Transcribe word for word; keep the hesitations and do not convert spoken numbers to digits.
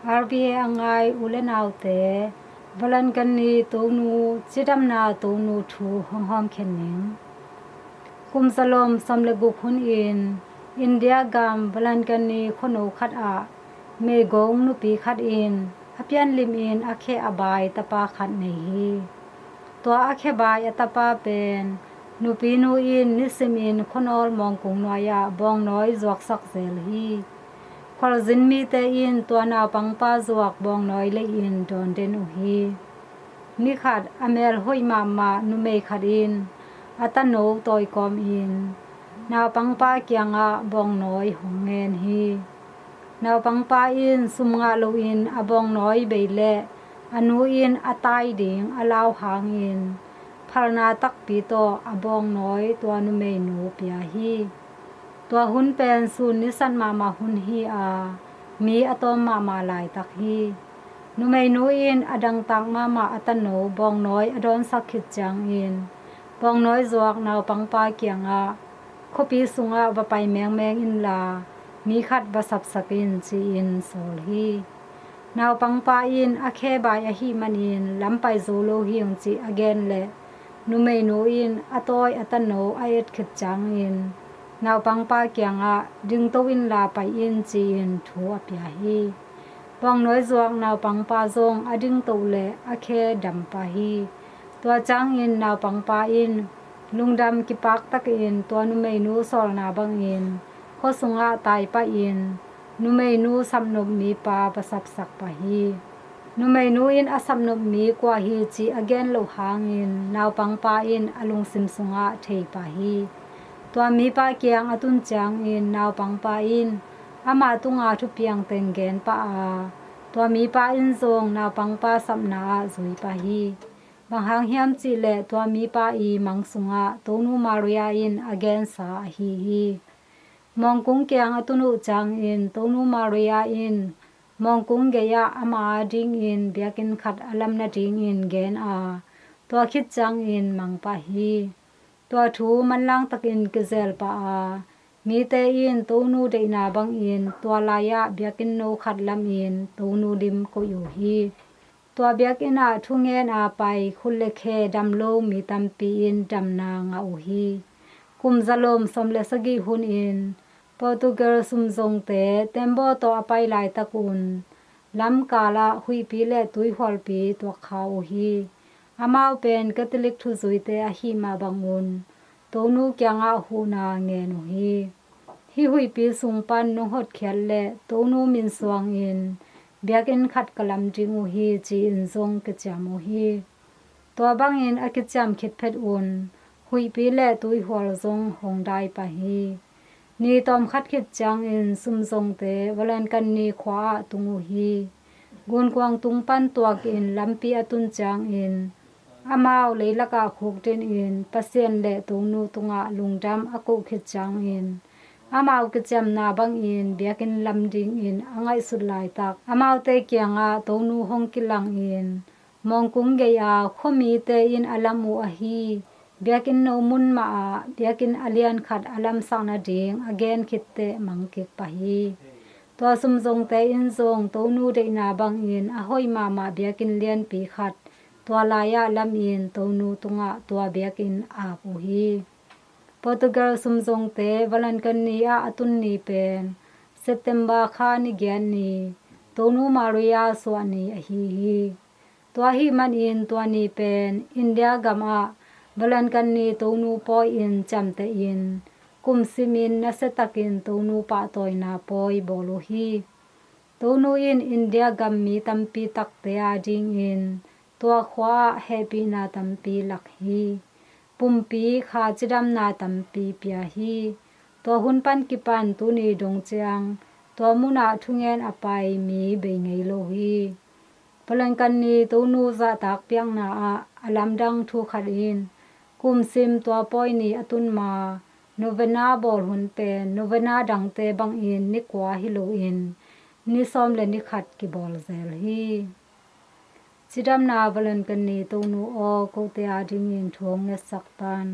R V A a ngai u le naute, Valentine's tonu, cidamna tonu thu hong hawm khen ning. Kum zalom sawm le guk hun in India gam Valentine's khuano khat ah meigong nupi khat in a pianlim in a kheh a bai tapa khat nei hi. Tua a kheh bai a tapa pen nupinu in nisimin khuanawl mawngkung nuai-ah bawngnawi zuaksak zel hi. Khualzin mite in tua naupangpa zuak bawngnawi lei-in dawn den uh hi. Nikhat a mel hoih mahmah numei khat in a tano tawikawmin naupangpa kiangah bawngnawi hong ngen hi. Naupangpa in sum ngah loin a bawngnawi bei leh a nu in a tai ding a lau hangin phalna takpi tawh a bawngnawi tua numeinu pia hi. Tua hun pen sun nisat mahmah hun hi a, mi a tawm mahmah laitak hi. Numeinu in a dangtak mahmah a tano bawngnawi a dawnsak khit ciangin bawngnawi zuak naupangpa kiangah khuapi sungah va pai mengmeng inla mi khat va sapsak in ci-in sawl hi. Naupangpa in a kheh bai ahih manin lam pai zo lo hing cih a gen leh numeinu in a tawi a tano a et khit ciangin naupangpa kiangah dingto inla pai in ci-in thu a pia hi. Bawngnawi zuak naupangpa zong a dingto leh a kheh dam pah hi. Tua ciangin naupangpa in lungdam kipaktakin tua numeinu sawlna bangin khua sungah tai pahin numeinu sapnop mipa va sapsak pah hi. Numeinu in a sapnop mi kua hi cih a gen loh hangin naupangpa in a lungsim sungah thei pah hi. Tua mipa kiang a tun ciangin naupangpa in ama tunga thupiang teng gen pah a, tua mipa in zong naupangpa sapna ah zui pah hi. Bang hang hiam cih leh tua mipa i mang sungah Tonu Maria in a gensa ahi hi. Mawngkung kiang a tun uh ciangin Tonu Maria in mawngkung gei-ah ama adingin biakinn khat a lam nadingin gen a, tua khit ciangin mang pah hi. Tua thu manlang takin kizel pah a, mite in Tonu deihna bangin tua lai-ah biakinn no khat lamin Tonu lim koih uh hi. Tua biakinn ah thungen a pai khut le khe dam lo mi tampi in damna ngah uh hi. Kum zalom sawm le sagih hun in Portugal sumzongte tembaw tawh a pai laitak un lamkal ah huihpi le tuihualpi tuak kha uh hi. Amau pen Catholic thuzuite ahih mah bangun Tonu kiangah huhna ngen uh hi. Hih huihpi sung pan nong hotkhiat leh Tonu min suangin biakinn khat ka lam ding uh hi ci-in zong kiciam uh hi. Tua bangin a kiciam khit phet un huihpi le tuihual zong hong dai pah hi. Ni tawm khat khit ciangin sumzongte Valentine's khua ah tung uh hi. Gunkuang tung pan tuakin lampi a tun ciangin amau leilakah khukdinin Pasian le Tonu tungah lungdam a koh khit ciangin amau kiciamna bangin biakinn lam dingin a ngaihsut laitak amaute kiangah Tonu hong kilangin mawngkung gei-a khuamite in a lam uh ahi biakinn no mun mahah biakinn a lian khat a lamsak nading a gen khitteh mang kik pah hi. Tua sumzongte in zong Tonu deihna bangin a hoih mahmah biakinn lianpi khat tua lai-ah lamin Tonu tungah tua biakinn ap uh hi. Portugal sumzongte Valentine's ah a tun ni pen September kha ni giat ni, Tonu Maria suah ni ahi hi. Tua ahih manin tua ni pen India gamah Valentine's Tonu pawi-in ciamtehin kumsimin nasiatakin Tonu pahtawina pawi bawl uh hi. Tonu in India gam mi tampi takte adingin tua khua-ah hehpihna tampi lak hi. Pumpi kha cidamna tampi pia hi. Tua hun pan kipan tuni dong ciang tua munah thungen a pai mi bei ngei lo hi. Valentine's Tonu zahtak piakna ah a lamdang thu khat in kumsim tua pawi ni a tun ma novena bawl hun pen novena dangte bangin ni kua hi loin ni sawm le ni khat kibawl zel hi. Cidamna Valentine's Tonu aw, kote adingin thu hong ngetsak tan.